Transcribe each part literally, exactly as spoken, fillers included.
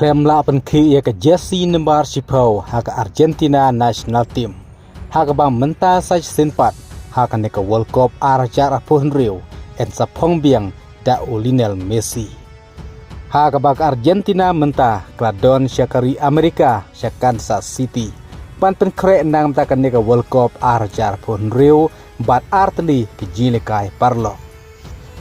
Khlem lah pynkhih ïa ka jersey number shiphew ha ka Argentina national team, ha kaba mynta sa shisien pat ha kane ka World Cup ar hajar arphew hynriew yn sa phong biang da u Lionel Messi. Ha kaba ka Argentina mynta ka la don sha ka ri Amerika, sha Kansas City, ban pynkhreh na ka bynta kane ka World Cup ar hajar arphew hynriew bad ar tylli ki jingïalehkai paralok.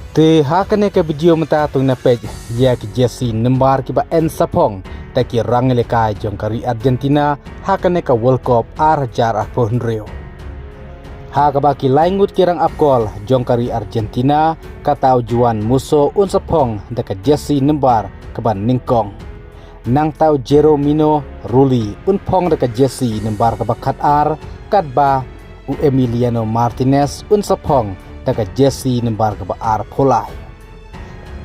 Te ha kane ka video mynta to ngin ïa peit ïa ki jersey number kiba yn sa phong da ki rangïalehkai jong ka ri Argentina ha kane ka World Cup ar hajar arphew hynriew. Ha kaba ki lai ngut ki rangap gol jong ka ri Argentina, kata u Juan Musso un sa phong da ka jersey number kaba nyngkong. Nangta u Jerónimo Rulli un phong da ka jersey number kaba khat ar, katba u Emiliano Martinez un sa phong da ka jersey number kaba arphew lai.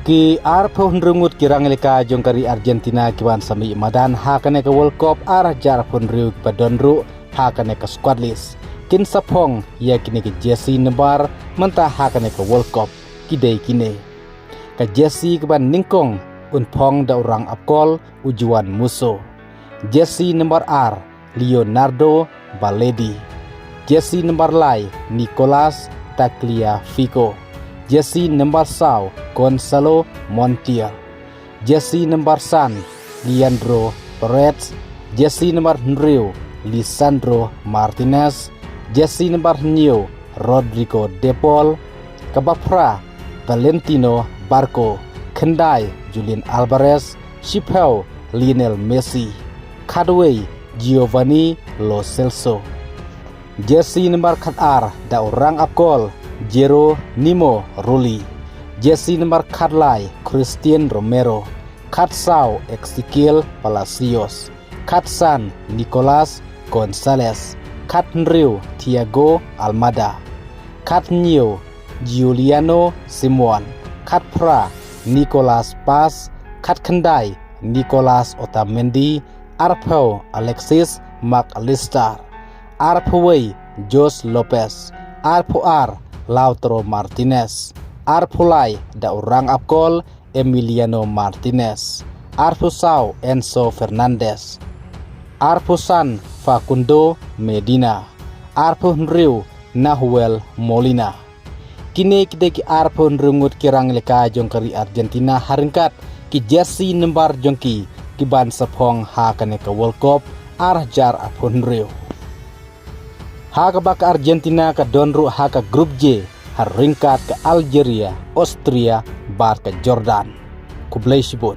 Ki arphew hynriew ngut ki rangïalehkai jong ka ri Argentina kiban sa mih madan ha kane ka World Cup ar hajar arphew hynriew kiba don ruh ha kane ka squad list kin sa phong ïa kine ki jersey number mynta ha kane ka World Cup. Ki dei kine: ka jersey kaba nyngkong un phong da u rangap gol u Juan Musso. Jersey number ar, Leonardo Baldelli. Jersey number lai, Nicolas Tagliafico. Jersey number saw, Gonzalo Montiel. Jersey number san, Leandro Paredes. Jersey number hynriew, Lisandro Martinez. Jersey number hynñiew, Rodrigo De Paul. Kaba phra, Valentino Barco. Khyndai, Julian Alvarez. Shiphew, Lionel Messi. Khatwei, Giovanni Lo Celso. Jersey number khat ar da u rangap gol, Jerónimo Rulli. Jersey number khat lai, Cristian Romero. Khat saw, Ezequiel Palacios. Khat san, Nicolas Gonzalez. Khat hynriew, Thiago Almada. Khat hynñiew, Giuliano Simeone. Khat phra, Nicolas Paz. Khat khyndai, Nicolas Otamendi. Arphew, Alexis Mac Allister. Arphew wei, Jose Lopez. Arphew ar, Lautaro Martinez. Arphew lai da u rangap gol, Emiliano Martinez. Arphew saw, Enzo Fernandez. Arphew san, Facundo Medina. Arphew hynriew, Nahuel Molina. Kine ki dei ki arphew hynriew ngut ki rangïalehkai jong ka ri Argentina ha ryngkat ki jersey number jong ki kiban sa phong ha kane ka World Cup ar hajar arphew hynriew. Ha kaba ka Argentina ka don ruh ha ka Group J ha ryngkat ka Algeria, Austria bad ka Jordan. Khublei shibun.